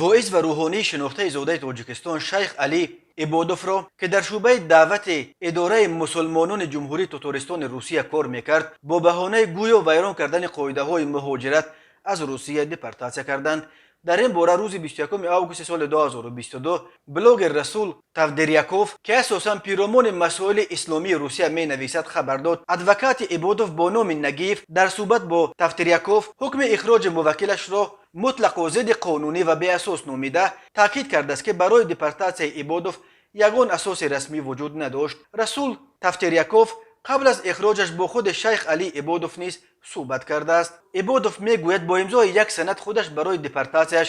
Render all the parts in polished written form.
Воиз ва рӯҳонии шинохтаи зодаи Тоҷикистон Шайх Алӣ Ибодовро, ки дар шӯъбаи даъвати идораи мусулмонони Ҷумҳурии Тотористони Русия кор мекард, бо баҳонаи гӯё вайрон кардани қоидаҳои муҳоҷират аз Русия депортатсия карданд. Дар ин бора рӯзи 21 августи соли 2022 блогер Расул Тавдиряков, ки асосан пиромони масоили исломии Русия менависад, хабар дод. Адвокати Ибодов бо номи Нагиев дар суҳбат бо Тавтиряков ҳукми ихроҷи муваккилашро мутлақо зидди қонунӣ ва беасос номида, таъкид кардааст, ки барои депортатсияи Ибодов ягон асоси расмӣ вуҷуд надошт. Расул Тавтиряков қабл аз ихроҷаш бо худи Шайх Алӣ Ибодов низ суҳбат кардааст. Ибодов мегӯяд, бо имзои як санад худаш барои депортатсияш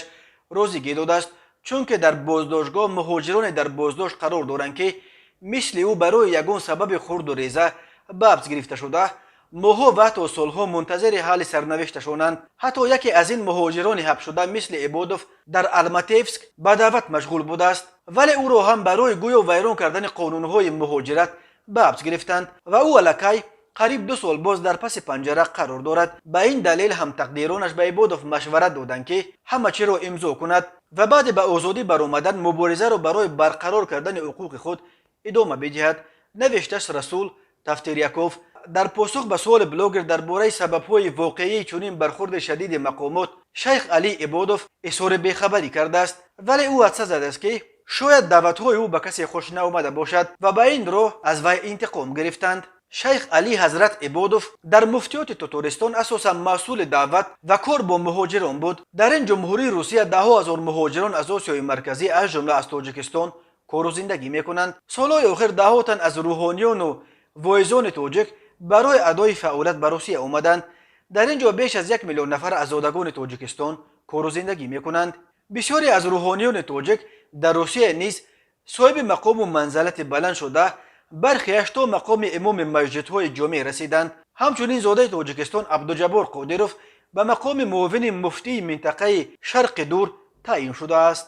розигӣ додааст, чунки дар боздоштгоҳ муҳоҷироне дар боздошт қарор доранд, ки мисли ӯ барои ягон сабаби хурду реза ба ҳабс гирифта шуда, моҳҳо ва ҳатто солҳо мунтазири ҳалли сарнавишташонанд. Ҳатто яке аз ин муҳоҷирони ҳабсшуда мисли Ибодов дар Алматевск ба даъват машғул будааст, вале ӯро ҳам барои гӯё вайрон кардани қонунҳои муҳоҷират ба ҳабс гирифтанд ва ӯ аллакай қариб 2 сол боз дар паси панҷара қарор дорад. Ба ин далел ҳамтақдиронаш ба Ибодов машварат доданд, ки ҳама чиро имзо кунад ва баъде ба озодӣ баромадан муборизаро барои барқарор кардани ҳуқуқи худ идома бидиҳад, навиштааст Расул Тавтиряков. Дар посух ба суоли блогер дар бораи сабабҳои воқеии чунин бархурди шадиди мақомот, Шайх Алӣ Ибодов изҳори бехабарӣ кардааст, вале ӯ ҳадса задааст, ки шояд даъватҳои ӯ ба касе хуш наомада бошад ва ба ин роҳ аз вай интиқом гирифтанд. Шайх Алӣ ҳазрат Ибодов дар муфтиёти Тотористон асосан масъули даъват ва кор бо муҳоҷирон буд. Дар ин ҷумҳурии Русия даҳҳо ҳазор муҳоҷирон аз Осиёи Марказӣ, аз ҷумла аз Тоҷикистон, кору зиндагӣ мекунанд. Солҳои охир даҳҳо тан аз рӯҳониёну воизони тоҷик барои адои фаъолият ба Русия омаданд. Дар ин ҷо беш аз 1 миллион нафар аз зодагони Тоҷикистон кору зиндагӣ мекунанд. Бисёре аз рӯҳониёни тоҷик дар Русия низ соҳиби мақому манзалати баланд шуда, бархеаш то мақоми имоми масҷидҳои ҷомеъ расиданд. Ҳамчунин зодаи Тоҷикистон Абдуҷаббор Қодиров ба мақоми муовини муфтии минтақаи Шарқи Дур таъин шудааст.